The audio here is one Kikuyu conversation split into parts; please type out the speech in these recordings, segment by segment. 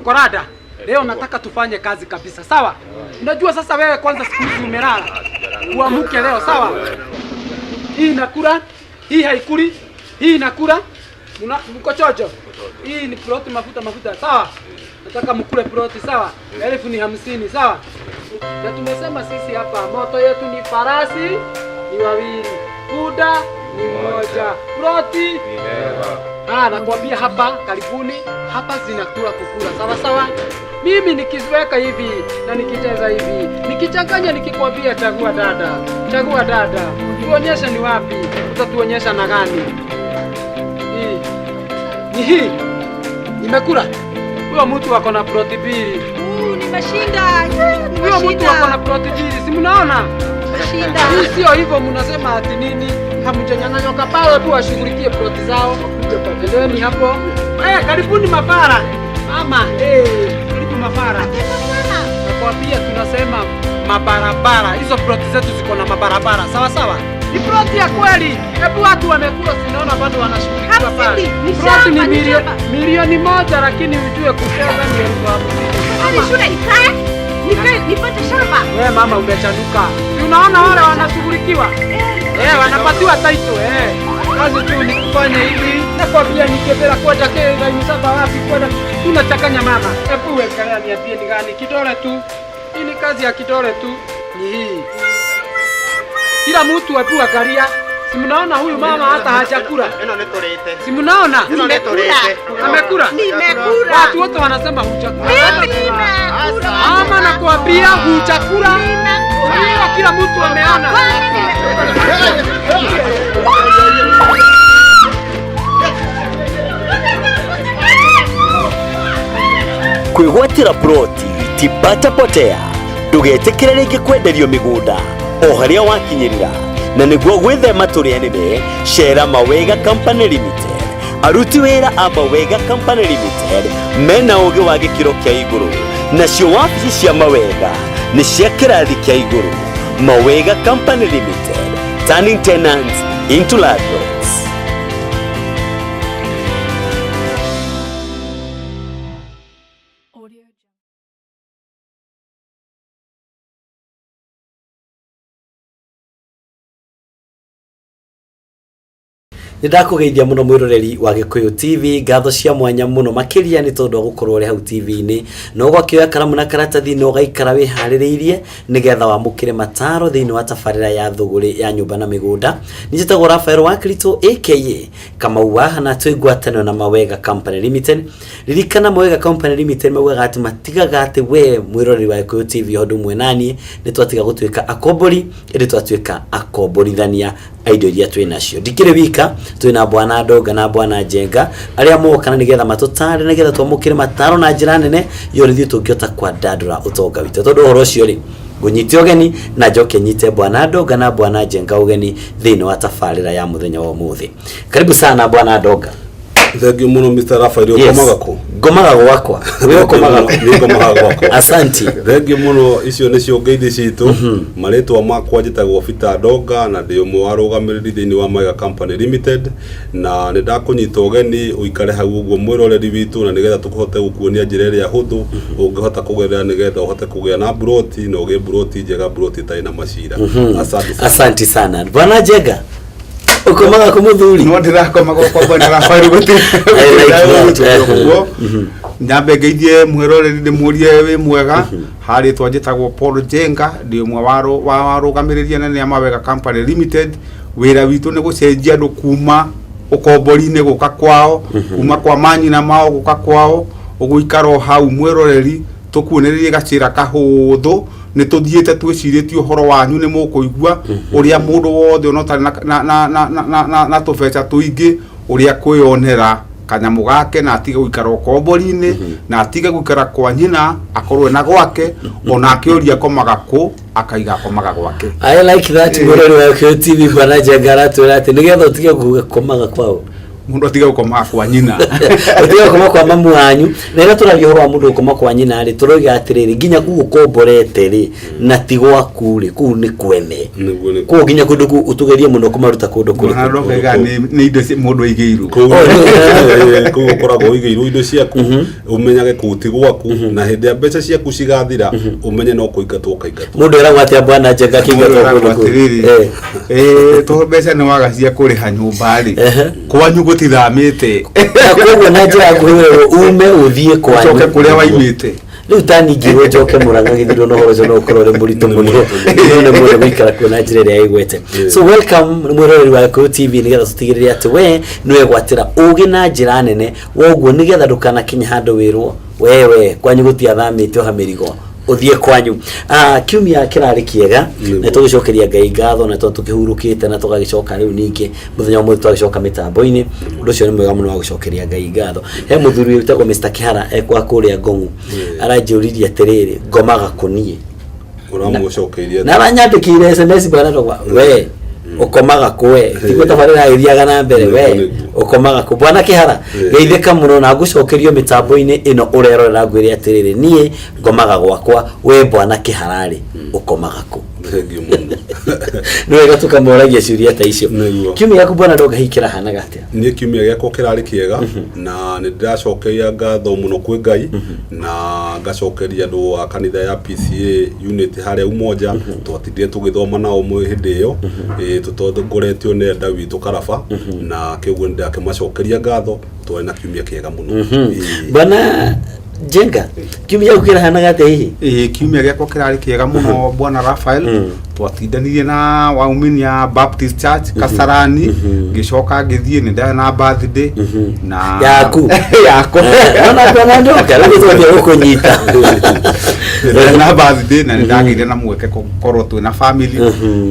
Mkorada, leo nataka tufanye kazi kabisa, sawa? Unajua sasa wewe kwanza siku hizi umelala, uamuke leo, sawa? Hii inakula, hii haikuli, hii inakula. Mko chojo? Hii ni ploti mafuta mafuta, sawa? Nataka mkule ploti, sawa? 50,000, sawa? Na tumesema sisi hapa moto yetu ni farasi ni wawili, punda ni mmoja, ploti Ah, nakwambia hapa karibuni, hapa zinakula kukula. Sawa sawa. Mimi nikiziweka hivi na nikicheza hivi, nikichanganya, nikikwambia chagua dada, chagua dada, tuonyeshe ni wapi, utatuonyesha na gani? Hii ni hii, nimekula. Huyo mtu ako na ploti mbili, Nimeshinda. Yeah, huyo mtu ako na nimeshinda. ploti mbili, si mnaona? Nimeshinda. Hii sio hivyo, mnasema ati nini? Hamjanyang'anywa kapalo tu washughulikie ploti zao. Endeni hapo. Karibuni mafara. Mama, karibu mafara. Nakwambia tunasema mabarabara. Hizo ploti zetu ziko na mabarabara, sawa sawa? Ni ploti ya kweli. Hebu watu wamekula, sinaona bado wanashughulikiwa pale. 50, ni Ploti ni shamba, ni shamba. 1,000,000 lakini ujue kucheza ni 50,000. Hadi shule ikae, nikae nipate shamba. Wewe mama umechanuka. Si unaona wale wanashughulikiwa? Wanapatiwa title eh. Kazi tu ni kufanya hivi. Nakwambia nikebela kwenda kega saba wapi kwenda. Tunachanganya mama. Hebu wekelea niambie ni gani kidole tu. Hii ni kazi ya kidole tu. Ni hii. Kila mtu hebu angalia. Si mnaona huyu mama hata hajakula. Ĩno nĩ tũrĩte. Si mnaona? Ĩno nĩ tũrĩte. Amekula. Nimekula. Watu wote wanasema hujakula. Mimi nimekula. Mama nakwambia hujakula. Nimekula. Hiyo kila mtu ameona. Kwani nimekula. Kwĩgwatĩra ploti ti pata potea. Ndũgetĩkĩre rĩngĩ kwenderio mĩgũnda o harĩa wakinyĩrĩra, na nĩguo gwĩthema tũrĩa nĩme, cera Mawega Company Limited. Aruti wĩra a Mawega Company Limited mena ũgĩ wa gĩkĩro kĩa igũrũ, nacio wabici cia Mawega nĩ cia kĩrathi kĩa igũrũ. Mawega Company Limited, turning tenants into landlords. Nĩ ndakũgeithia mũno mwĩroreri wa Gĩkũyũ TV, ngatho cia mwanya mũno makĩria nĩ tondũ wa gũkorwo ũrĩ hau TV-inĩ, na ũgakĩoya karamu na karatathi na ũgaikara wĩharĩrĩirie nĩgetha wamũkĩre mataro thĩinĩ wa tabarĩra ya thũgũrĩ ya nyũmba na mĩgũnda. Niĩ njĩtagwo Rafael wa Kristo aka Kamau wa na twĩ ngwatanĩro na Mawega Company Limited. Ririkana Mawega Company Limited maugaga atĩ matigaga atĩ we mwĩroreri wa Gĩkũyũ TV o ũndũ ũmwe naniĩ nĩ twatiga gũtuĩka akombori, ĩndĩ twatuĩka akomborithania a indo iria twĩ nacio. Ndikĩrĩ wika, twĩna bwana Ndonga na bwana Njenga arĩa moka na nĩgetha matũtare nĩgetha twamũkĩre mataro na njĩra nene yo ithuĩ tũngĩhota kwandandũra ũtonga witũ. Tondũ ũhoro ũcio rĩ, ngũnyite ũgeni na njoke nyite bwana Ndonga na bwana Njenga ũgeni thĩinĩ wa tabarĩra ya mũthenya wa ũmũthĩ. Karibu sana bwana Ndonga. Thank you muno Mr. Rafael. Ũkomaga kũ? Ngomaga gwakwa. We ũkomaga kũ? Niĩ ngomaga gwakwa. Asanti. Thank you muno, icio nĩcio ngeithi citũ. Marĩtwa makwa njĩtagwo Peter Ndonga na ndĩ ũmwe wa arũgamĩrĩri thĩinĩ wa Mawega Company Limited, na nĩ ndakũnyita ũgeni ũikare hau ũguo mwĩroreri witũ, na nĩgetha tũkũhote gũkuonia njĩra ĩrĩa hũthũ ũngĩhota kũgerera nĩgetha ũhote kũgĩa na mburoti, na ũgĩe mburoti njega, mburoti ĩtarĩ na macira. Asante sana. Asanti sana. Bwana Njenga, ũkomaga kũ mũthuri? No ndirakoma gwakwa bwana Rafael, gũtirĩ I like that. ũguo. Nyambe ngeithie mwĩroreri, ndĩmũrie wĩ mwega. Harĩtwa njĩtagwo Paul Njenga, ndĩ ũmwe wa arũgamĩrĩri anene a Mawega Company Limited. Wĩra witũ nĩ gũcenjia andũ kuma ũkombori-inĩ gũka kwao, kuma kwa manyina mao gũka kwao. Ũgũikara o hau mwĩroreri, tũkuonererie gacĩra kahũthũ. Nĩ tũthiĩte twĩcirĩtie ũhoro wanyu, nĩ mũkũigua ũrĩa mũndũ wothe ona ũtarĩ na tũbeca tũingĩ ũrĩa kwĩyonera kanyamũ gake na atige gũikara ũkombori-inĩ, na atige gũikara kwa nyina, akorwo na gwake, ona akĩũria akomaga kũ, akaiga akomaga gwake. I like that. Mwĩroreri wa Gĩkũyũ TV, bwana Njenga aratwĩra atĩ nĩgetha ũtige kuga komaga kwao. Mundu atige gukoma kwa nyina. Ũtige gũkoma kwa mamu wanyu. Na rĩrĩa tũraria ũhoro wa mũndũ gũkoma kwa nyina rĩ, tũroiga atĩrĩrĩ, nginya kũu ũkomborete rĩ na ti gwaku rĩ, kũu nĩ kwene. Nĩguo, nĩguo. Kũu nginya kũndũ kũu ũtũgerie mũno kũmaruta kũndũ Ona kũrĩkũ. ndokaiga nĩ indo mũndũ aigĩirwo. Kũu Oh, kũu ũkoragwo ũigĩirwo indo ciaku, ũmenyage kũu ti gwaku, na hĩndĩ ya mbeca ciaku cigathira ũmenye no kũingatwo ũkaingatwo. Mũndũ eragwo atĩa, bwana Njenga, akĩingatwo kũndũ kũu? Atĩrĩrĩ, to mbeca nĩ waga cia kũrĩha nyũmba rĩ, kwanyu gũtithamĩte. Na koguo na njĩra nguhĩ werwo ume ũthiĩ ũcoke kwanyu kũrĩa waimĩte. Rĩu ta ningĩrwo njoke Mũrang'a gĩthirwo na ũhoro ũcio no ũkorwo ũrĩ mũritũ mũno, no nĩ mũndũ gũikara kuo na njĩra ĩrĩa ĩgwete. So welcome, mwĩroreri wa Gĩkũyũ TV, nĩgetha tũtigĩrĩre atĩ we nĩwegwatĩra ũgĩ na njĩra nene woguo, nĩgetha ndũkanakinye handũ wĩrwo wewe kwanyu gũtiathamĩte, oha mĩrigo ũthiĩ kwanyu. Kiumia kĩrarĩ kĩega na tũgĩcokeria Ngai ngatho na tondũ tũkĩhurũkĩte na tũgagĩcoka rĩu ningĩ mũthenya ũmwe twagĩcoka mĩtambo-inĩ. Ũndũ ũcio nĩ mwega mũno wa gũcokeria Ngai ngatho. He mũthuri wĩtagwo Mr. Kĩhara ekwa kũrĩa Ngong'u aranjũririe atĩrĩrĩ, ngomaga kũ niĩ? Ũramũcokeirie? Na aranyandĩkĩire SMS, bwana Ndogwa, we ũkomaga kũ? We tiguo tabarĩra ĩthiaga na mbere. We ũkomaga kũ, bwana Kĩhara? Geithĩka mũno na ngũcokerio mĩtambo-inĩ ĩno ũrerorera, ngwĩre atĩrĩrĩ, niĩ ngomaga gwakwa. We bwana Kĩhara rĩ, ũkomaga kũ? Thengiũ mũno. Nĩ wega tũkamoragia ciũria ta icio. Nĩguo. Kiumia gĩaku, bwana Ndonga, hihi kĩrahanaga atĩa? Niĩ kiumia gĩakwa kĩrarĩ kĩega na nĩ ndĩracokeria ngatho mũno kwĩ Ngai na ngacokeria andũ a kanitha ya PCA unit harĩa Umoja twatindire tũgĩthoma nao hĩndĩ ĩyo. Tũtongoretio nĩ enda witũ Karaba, na kĩguo nĩ ndakĩmacokeria ngatho. Twarĩ na kiumia kĩega mũno. Bwana Njenga, kiumia gĩaku kĩrahanaga atĩa hihi? Ĩĩ, kiumia gĩakwa kĩrarĩ kĩega mũno, bwana Raphael. Twatindanirie na waumini ya Baptist Church Kasarani, ngĩcoka ngĩthiĩ nĩ ndarĩ na birthday na Yaku? Yakwa. Nona bwana Ndoka rĩu twambia gũkũnyita. Nĩ ndarĩ na birthday na nĩ ndagĩire na mweke gũkorwo twĩna family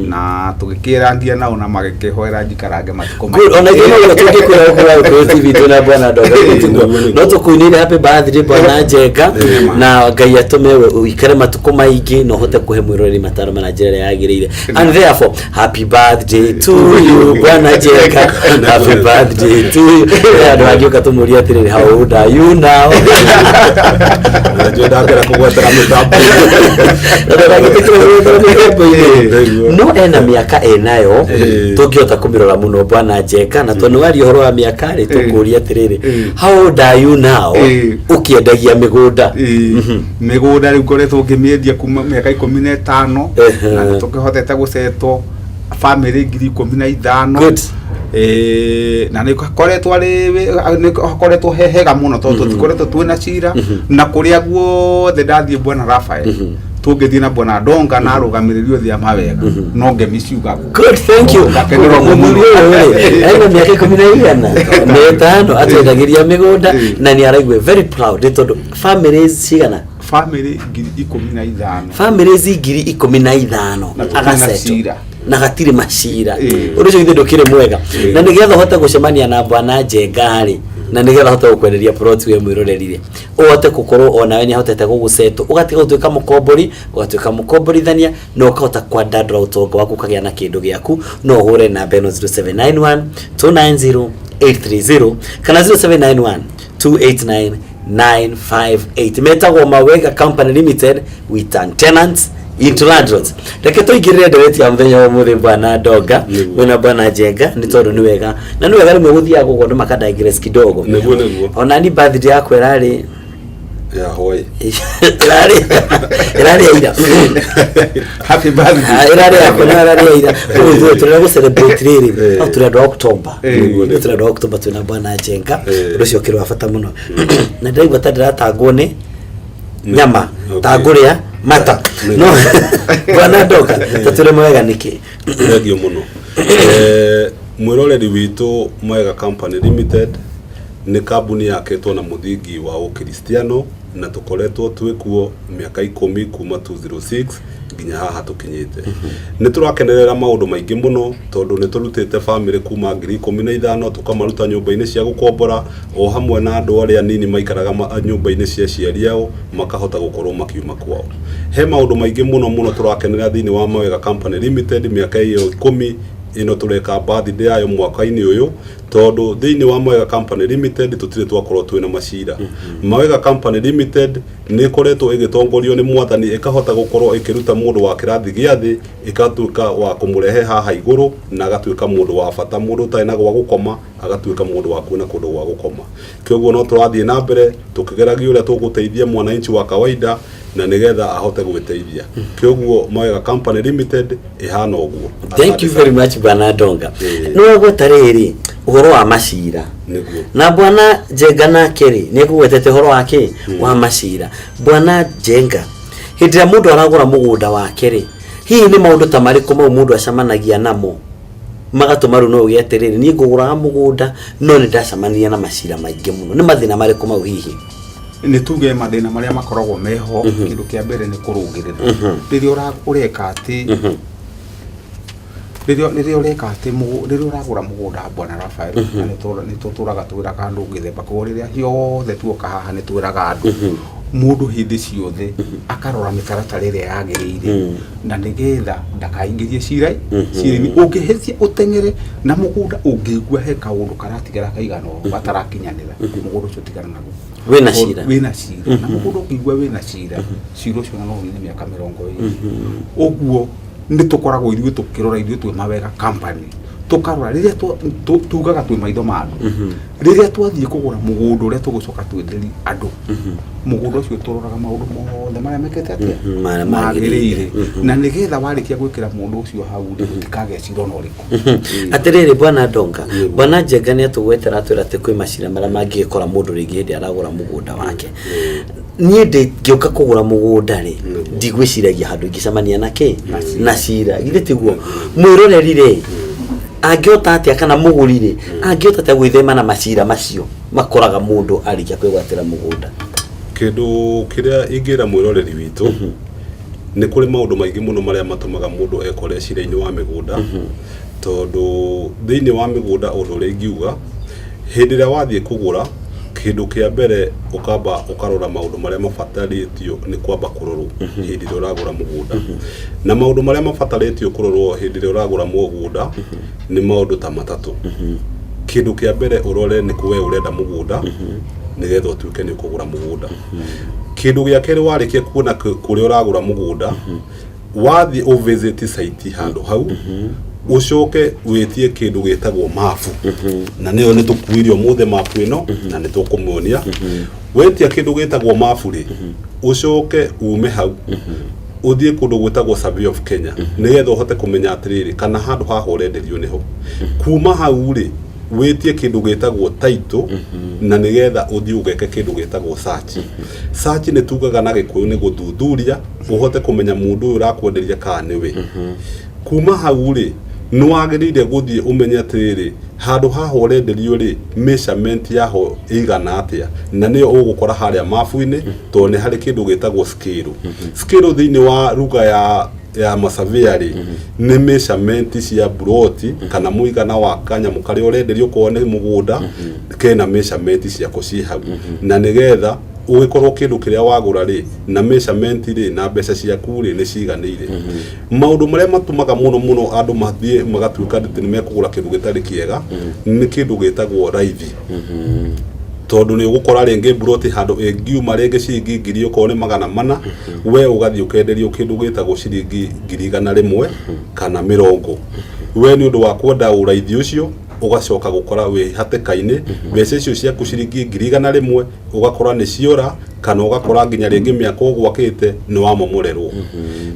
na tũgĩkĩrandia nao na magĩkĩhoera njikarange matukũ. Good, ona ithuĩ no tũngĩkwĩra gũkũ wa Gĩkũyũ TV twĩna bwana Ndoka tiguo no tũkũinĩre happy birthday, bwana Njenga, na Ngai atũme we ũikare matukũ maingĩ na ũhote kũhe mwĩroreri mataro na njĩra ĩrĩa yagĩrĩire. And therefore, happy birthday to you, bwana Njenga, happy birthday to you. He andũ angĩũka tũmũrie atĩrĩrĩ, how old are you now? Najua ndakĩra kũgwetera mĩtambo. Mĩtambo-inĩ no ena mĩaka enayo tũngĩhota kũmĩrora mũno, bwana Njenga, na tondũ waria ũhoro wa mĩaka rĩ, tũkũria atĩrĩrĩ, how old are you now ũkĩendagia mĩgũnda? Ĩĩ, mĩgũnda rĩu ngoretwo ngĩmĩendia kuma mĩaka 15 na nĩ tũkĩhotete gũcetwo bamĩrĩ 15,000. Good. Ĩĩ, na nĩ koretwo arĩ nĩ koretwo he hega mũno tondũ tũtikoretwo twĩna cira na kũrĩa guothe ndathiĩ, bwana Raphael, tũngĩthiĩ na bwana Ndonga na arũgamĩrĩri othe a mawega no ngemi ciugagwo. Good, thank you. Ngakenerwo mũno. Mũthuri ũyũ rĩ, ena mĩaka 15 atwendagĩria mĩgũnda na nĩ araigua very proud nĩ tondũ families cigana? Bamĩrĩ 15,000. Families 15,000. Na tũtirĩ na Agasetwo cira. Na gatirĩ macira. Ũndũ ũcio githĩ ndũkĩrĩ mwega? Na nĩgetha ũhote gũcemania na bwana Njenga rĩ, na nĩgetha ũhote gũkwenderia plot, we mwĩroreri rĩ, ũhote gũkorwo onawe nĩ ahotete gũgũcetwo, ũgatiga gũtuĩka mũkombori, ũgatuĩka mũkomborithania na ũkahota kwandandũra ũtonga waku, ũkagĩa na kĩndũ gĩaku, no ũhũre namba ĩno 0791 290 830 kana 0791 289 958. Metagwo Mawega Company Limited. We turn tenants into landlords. Reke tũingĩrĩre ndereti ya mũthenya wa ũmũthĩ, bwana Ndonga mwĩna bwana Njenga, nĩ tondũ nĩ wega na nĩ wega rĩmwe gũthiaga gũguo andũ maka digress kidogo. Nĩguo, nĩguo. Ona ni birthday yakwa ĩrarĩ Ya hwaĩ. Ĩrarĩ ira. Happy birthday. Ah, ĩrarĩ yakwa na ĩrarĩ ya ira. Ũguo ithuĩ tũrĩa gũ celebrate rĩrĩ no tũrĩ andũ a October. Nĩguo, Ithuĩ tũrĩ andũ a October twĩna bwana Njenga. Eh. Ũndũ ũcio ũkĩrĩ wa bata mũno na ndĩraigua ta ndĩratangwo nĩ nyama ta ngũrĩa mata. No bwana Ndoka, tatũrĩ mwega nĩkĩ? Thengiũ mũno. Mwĩroreri witũ, Mwega Company Limited nĩ kambuni yakĩtwo na mũthingi wa ũkristiano na tũkoretwo twĩkuo mĩaka 10 kuma 206 nginya haha tũkinyĩte. Nĩ tũrakenerera maũndũ maingĩ mũno tondũ nĩ tũrutĩte bamĩrĩ kuma 15,000 tũkamaruta nyũmba-inĩ cia gũkombora, o hamwe na andũ arĩa anini maikaraga nyũmba-inĩ cia aciari ao makahota gũkorwo makiuma kwao. He maũndũ maingĩ mũno mũno tũrakenera thĩinĩ wa Mawega Company Limited mĩaka ĩyo 10 ĩno tũreka birthday yayo mwaka-inĩ ũyũ. Tondũ thĩinĩ wa Mawega Company Limited tũtirĩ twakorwo twĩna macira. Mawega Company Limited nĩ ĩkoretwo ĩgĩtongorio nĩ mwathani, ĩkahota gũkorwo ĩkĩruta mũndũ wa kĩrathi gĩa thĩ, ĩgatuĩka wa kũmũrehe haha igũrũ, na agatuĩka mũndũ wa bata, mũndũ ũtarĩ na gwa gũkoma agatuĩka mũndũ wa kuona kũndũ gwa gũkoma. Kĩoguo no tũrathiĩ na mbere tũkĩgeragia ũrĩa tũgũteithia mwananchi wa kawaida na nĩgetha ahote gwĩteithia. Kĩoguo Mawega Company Limited ĩhana ũguo. Thank you very much, Bwana Ndonga. Ĩĩ. Nĩ wagweta rĩrĩ ũhoro wa macira. Nĩguo. Na Bwana Njenga nake rĩ, nĩ ekũgwetete ũhoro wa kĩ wa macira. Bwana Njenga, hĩndĩ ĩrĩa mũndũ aragũra mũgũnda wake rĩ, hihi nĩ maũndũ ta marĩkũ mau mũndũ acemanagia namo magatũma rĩu no uge atĩrĩrĩ, niĩ ngũgũraga mũgũnda no nĩ ndacemania na macira maingĩ mũno? Nĩ mathĩna marĩkũ mau hihi? Nĩ tuge mathĩna marĩa makoragwo meho, kĩndũ kĩa mbere nĩ kũrũngĩrĩra rĩrĩa ũreka atĩ rĩrĩa ũreka atĩ rĩrĩa ũragũra mũgũnda, Bwana Rafael, na nĩ tũtũraga twĩraga andũ ngĩthemba koguo rĩrĩa hiothe tuoka haha nĩ twĩraga andũ mũndũ hĩndĩ ciothe akarora mĩtaratara ĩrĩa yagĩrĩire na nĩgetha ndakaingĩrie cira cira-inĩ. Ũngĩhĩtia ũteng'ere na mũgũnda, ũngĩigua he kaũndũ karatigara kaigana ũũ gatarakinyanĩra, mũgũnda ũcio tigana naguo. Wĩna cira. Wĩna cira. Na mũgũnda ũngĩigua wĩna cira, cira ũcio na no ũnine mĩaka 20. Ũguo nĩ tũkoragwo ithuĩ tũkĩrora, ithuĩ twĩ Mawega Company tũkarora rĩrĩa tugaga twĩ maitho ma andũ rĩrĩa twathiĩ kũgũra mũgũnda ũrĩa tũgũcoka twenderie andũ mũgũnda ũcio, tũroraga maũndũ mothe marĩa mekĩte atĩa Marĩa magĩrĩire. Magĩrĩire, na nĩgetha warĩkia gwĩkĩra mũndũ ũcio hau rĩ, gũtikagĩa cira ona ũrĩkũ. Atĩrĩrĩ, Bwana Ndonga, Bwana Njenga nĩ atũgwetera atwĩra atĩ kwĩ macira marĩa mangĩgĩkora mũndũ rĩngĩ hĩndĩ aragũra mũgũnda wake. Niĩ ndĩngĩũka kũgũra mũgũnda rĩ, ndigwĩciragia handũ ingĩcemania na kĩ na cira, githĩ tiguo? Mwĩroreri rĩ, angĩhota atĩa, kana mũgũri rĩ, angĩhota atĩa gwĩthema na macira macio makoraga mũndũ arĩkia kwĩgwatĩra mũgũnda? Kĩndũ kĩrĩa ingĩra mwĩroreri witũ, nĩ kũrĩ maũndũ maingĩ mũno marĩa matũmaga mũndũ ekore cira-inĩ wa mĩgũnda, tondũ thĩinĩ wa mĩgũnda, ũndũ ũrĩa ingiuga, hĩndĩ ĩrĩa wathiĩ kũgũra, kĩndũ kĩa mbere ũkamba ũkarora maũndũ marĩa mabatarĩtio nĩ kwamba kũrorwo hĩndĩ ĩrĩa ũragũra mũgũnda. Na maũndũ marĩa mabatarĩtio kũrorwo hĩndĩ ĩrĩa ũragũra mũgũnda nĩ maũndũ ta matatũ. Kĩndũ kĩa mbere ũrore nĩ kũ we ũrenda mũgũnda, nĩgetha ũtuĩke nĩ ũkũgũra mũgũnda. Kĩndũ gĩa kerĩ, warĩkia kuona kũrĩa ũragũra mũgũnda, wathiĩ ũvisit site handũ hau, ũcoke wĩtie kĩndũ gĩtagwo mabu, na nĩyo nĩ tũkuire ũmũthĩ mabu ĩno na nĩ tũkũmuonia. Wetia kĩndũ gĩtagwo mabu rĩ, ũcoke ume hau ũthiĩ kũndũ gwĩtagwo Survey of Kenya, nĩgetha ũhote kũmenya atĩrĩrĩ, kana handũ haha ũrenderio nĩho. Kuma hau rĩ, wĩtie kĩndũ gĩtagwo title, na nĩgetha ũthiĩ ũgeke kĩndũ gĩtagwo search. Search nĩ tugaga na Gĩkũyũ nĩ gũthuthuria, ũhote kũmenya mũndũ ũyũ ũrakwenderia kana nĩwe. Kuma hau rĩ, nĩ wagĩrĩire gũthiĩ ũmenye atĩrĩrĩ, handũ haha ũrenderio rĩ, measurement yaho ĩigana atĩa, na nĩyo ũgũkora harĩa mabu-inĩ, tondũ nĩ harĩ kĩndũ gĩtagwo scale. Scale thĩinĩ wa lugha ya masurveyor rĩ, nĩ measurement cia buroti kana mũigana wa kanyamũ karĩa ũrenderio, okorwo nĩ mũgũnda kena measurement ciako ciĩ hau, na nĩgetha ũgĩkorwo kĩndũ kĩrĩa wagũra rĩ, na measurement rĩ, na mbeca ciaku rĩ, nĩ ciganĩire. Maũndũ marĩa matũmaga mũno mũno andũ mathiĩ magatuĩka atĩ nĩ mekũgũra kĩndũ gĩtarĩ kĩega nĩ kĩndũ gĩtagwo raithi, tondũ nĩ ũgũkora rĩngĩ mburoti handũ ĩngiuma rĩngĩ ciringi ngiri okorwo nĩ 400, we ũgathiĩ ũkenderio kĩndũ gĩtagwo ciringi 100,000 kana mĩrongo. We nĩ ũndũ wa kwenda ũraithi ũcio, ũgacoka gũkora wĩ hatĩka-inĩ, mbeca icio ciaku ciringi 100,000 ũgakora nĩ ciora, kana ũgakora nginya rĩngĩ mĩaka ũgwakĩte nĩ wamomorerwo.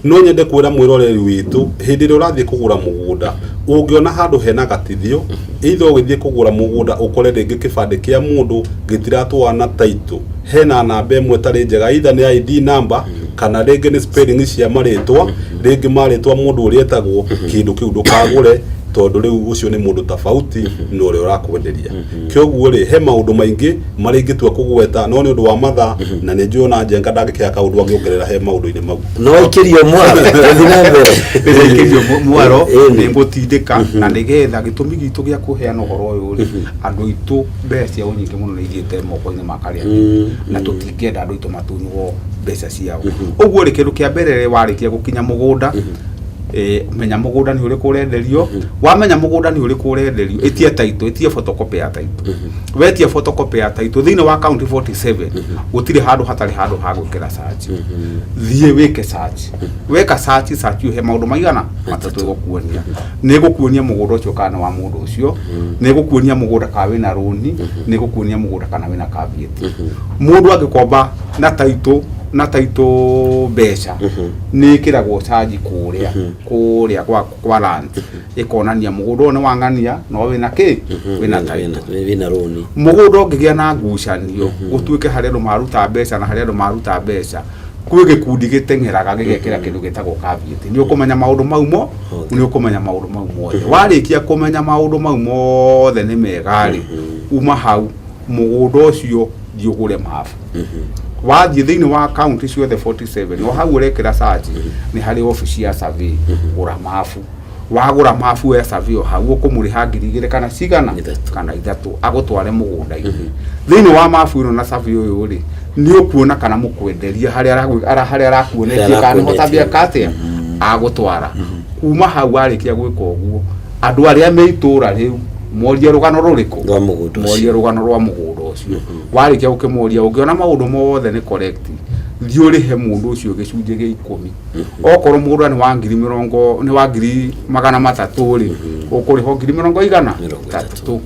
No nyende kwĩra mwĩroreri witũ, hĩndĩ ĩrĩa ũrathiĩ kũgũra mũgũnda, ũngĩona handũ hena gatithio, either ũgĩthiĩ kũgũra mũgũnda ũkore rĩngĩ kĩbandĩ kĩa mũndũ gĩtiratwarana title, hena namba ĩmwe ĩtarĩ njega, either nĩ ID number kana rĩngĩ nĩ spelling cia marĩtwa, rĩngĩ marĩtwa mũndũ ũrĩa etagwo, kĩndũ kĩu ndũkagũre, tondũ rĩu ũcio nĩ mũndũ tofauti na ũrĩa ũrakwenderia. Kĩoguo rĩ, he maũndũ maingĩ marĩa ingĩtua kũgweta, no nĩ ũndũ wa mathaa, na nĩ njũĩ ona Njenga ndangĩkĩaga kaũndũ angĩongerera he maũndũ-inĩ mau. No aikĩrio mwaro, tũthiĩ na mbere. Rĩrĩa mwaro Ĩni. nĩ ngũtindĩka, na nĩgetha gĩtũmi gitũ gĩa kũheana ũhoro ũyũ rĩ, andũ aitũ mbeca ciao nyingĩ mũno nĩ ithiĩte moko-inĩ ma karĩa, na tũtingĩenda andũ aitũ matunywo mbeca ciao. Ũguo rĩ, kĩndũ kĩa mbere rĩ, warĩkia gũkinya mũgũnda, Menya mũgũnda nĩ ũrĩkũ ũrenderio. Wamenya mũgũnda nĩ ũrĩkũ ũrenderio, ĩtie title, ĩtie photocopy ya title. Wetie photocopy ya title, thĩinĩ wa county 47 gũtirĩ handũ hatarĩ handũ ha gwĩkĩra search. Thiĩ wĩke search. Weka search, search he maũndũ maigana matatũ ĩgũkuonia. Nĩ ĩgũkuonia mũgũnda ũcio kana nĩ wa mũndũ ũcio, nĩ ĩgũkuonia mũgũnda kana wĩna rũni, nĩ ĩgũkuonia mũgũnda kana wĩna caveat. Mũndũ angĩkomba na title, na title mbeca nĩ ĩkĩragwo charge kũrĩa kũrĩa kwa land, ĩkonania mũgũnda ũyũ nĩ wang'ania no wĩna kĩ, wĩna title. Wĩna rũni. Mũgũnda ũngĩgĩa na ngucanio, gũtuĩke harĩ andũ maruta mbeca na harĩ andũ maruta mbeca, kwĩ gĩkundi gĩteng'eraga gĩgekĩra kĩndũ gĩtagwo caveat. Nĩ ũkũmenya maũndũ mau mo Mothe. Nĩ ũkũmenya maũndũ mau mothe. Warĩkia kũmenya maũndũ mau mothe nĩ mega rĩ, uma hau mũgũnda ũcio, thiĩ ũgũre mabu. Wathiĩ thĩinĩ wa kaunti ciothe 47, o hau ũrekĩra search nĩ harĩ obici ya survey. Gũra mabu. Wagũra mabu ya survey, o hau ũkũmũrĩha 2,000 kana cigana? 3. Kana 3, agũtware mũgũnda-inĩ. Thĩinĩ wa mabu ĩno na survey ũyũ rĩ, nĩ ũkuona kana mũkwenderia harĩa harĩa arakuonetie kana nĩ Arakuonetie. hota atĩa agũtwara. Kuma hau, warĩkia gwĩka ũguo, andũ arĩa me itũra rĩu morie rũgano rũrĩkũ? Rwa mũgũnda ũcio. Morie rũgano rwa mũgũnda ũcio. Warĩkia gũkĩmoria, ũngĩona maũndũ mothe nĩ correct, thiĩ ũrĩhe mũndũ ũcio gĩcunjĩ gĩa 10. Okorwo mũgũnda nĩ wa ngiri mĩrongo, nĩ wa 300,000 rĩ, ũkũrĩhwo ngiri mĩrongo igana? 30. 30.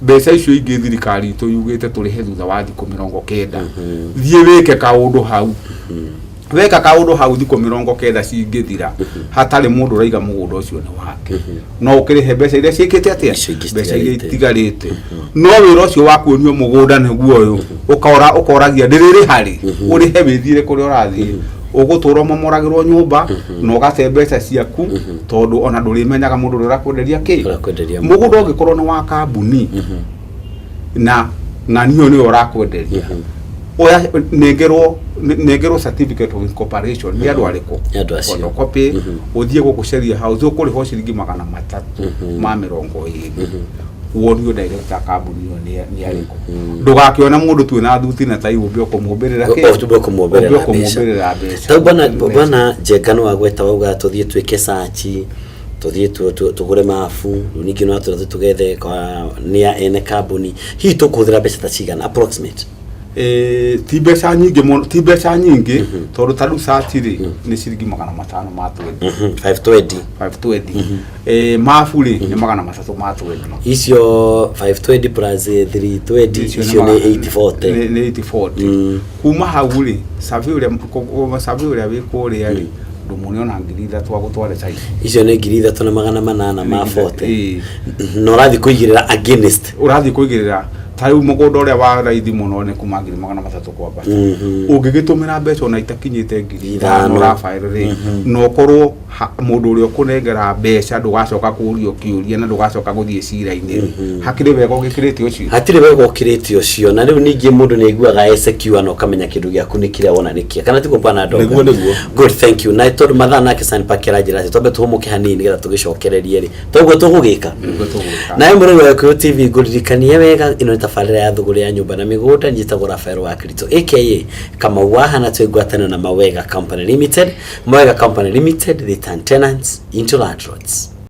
Mbeca icio ingĩ thirikari itũ yugĩte tũrĩhe thutha wa thikũ 90. Thiĩ wĩke kaũndũ hau. Weka kaũndũ hau, thikũ 90 cingĩthira hatarĩ mũndũ ũraiga mũgũnda ũcio nĩ wake, no ũkĩrĩhe mbeca iria ciĩkĩte atĩa? Icio ingĩ Mbeca iria citigarĩte. itigarĩte. No wĩra ũcio wa kuonio mũgũnda nĩguo ũyũ, ũkora ũkoragia ndĩrĩrĩha rĩ, ũrĩhe wĩthiĩre kũrĩa ũrathiĩ. Ũgũtũra ũmomoragĩrwo nyũmba na ũgate mbeca ciaku, tondũ ona ndũrĩmenyaga mũndũ ũrĩa ũrakwenderia kĩ. Ũrakwenderia. Mũgũnda ũngĩkorwo nĩ wa kambuni na ng'anio nĩwe ũrakwenderia, oya nengerwo certificate of incorporation. Nĩ andũ arĩkũ? Nĩ andũ acio. Photocopy, ũthiĩ gũkũ Sheria House, ũkũrĩhwo ciringi 320, wonio director kambuni ĩyo nĩ arĩkũ. Ndũgakĩone mũndũ tu na thuti na tai ũmbe ũkũmũmbĩrĩra kĩ? Ũmbe ũkũmũmbĩrĩra Ũmbe ũkũmũmbĩrĩra mbeca. Tau bwana, bwana Njenga, nĩ wagweta wauga tũthiĩ twĩke search, tũthiĩ tũgũre mabu. Rĩu ningĩ no atwĩra tũgethe kwa nĩ a ene kambuni. Hihi tũkũhũthĩra mbeca ta cigana approximate? Ti mbeca nyingĩ mũno, ti mbeca nyingĩ, tondũ ta rĩu search rĩ, nĩ ciringi 520. 520. 520. Mabu rĩ, nĩ 320. Icio 520 plus 320, icio nĩ 840. Nĩ 840. Kuma hau rĩ, survey ũrĩa survey ũrĩa wĩ kũrĩa rĩ, ndũmuone ona 3,000 agũtware site. Icio nĩ 3,840. Ĩĩ. Na ũrathiĩ kũigĩrĩra against. Ũrathiĩ kũigĩrĩra. Ta rĩu mũgũnda ũrĩa wa raithi mũno nĩ kuma 300,000 kwambata. Ũngĩgĩtũmĩra mbeca ona itakinyĩte ngiri 5. 5, Rafael rĩ, na ũkorwo mũndũ ũrĩa ũkũnengera mbeca ndũgacoka kũũrio kĩũria na ndũgacoka gũthiĩ cira-inĩ rĩ, hakĩrĩ wega ũgĩkĩrĩte ũcio. Hatirĩ wega ũkĩrĩte ũcio. Na rĩu ningĩ mũndũ nĩ aiguaga e secure na ũkamenya kĩndũ gĩaku nĩ kĩrĩa wona nĩ kĩa kana tiguo, bwana Ndonga? Nĩguo, nĩguo. Good, thank you. Na tondũ mathaa nake San Park aranjĩra atĩ twambe tũhũmũke hanini nĩgetha tũgĩcokererie rĩ, toguo tũgũgĩka. Nĩguo tũgwĩka. Nawe mũrori wa Gĩkũyũ TV, ngũririkanie wega, ĩno nĩ tabarĩra ya Thũgũrĩ ya Nyũmba na Mĩgũnda. Njĩtagwo Rafael wa Kristo aka Kamau Waha, na twĩ ngwatanĩro na Mawega Company Limited. Mawega Company Limited, they turn tenants into landlords.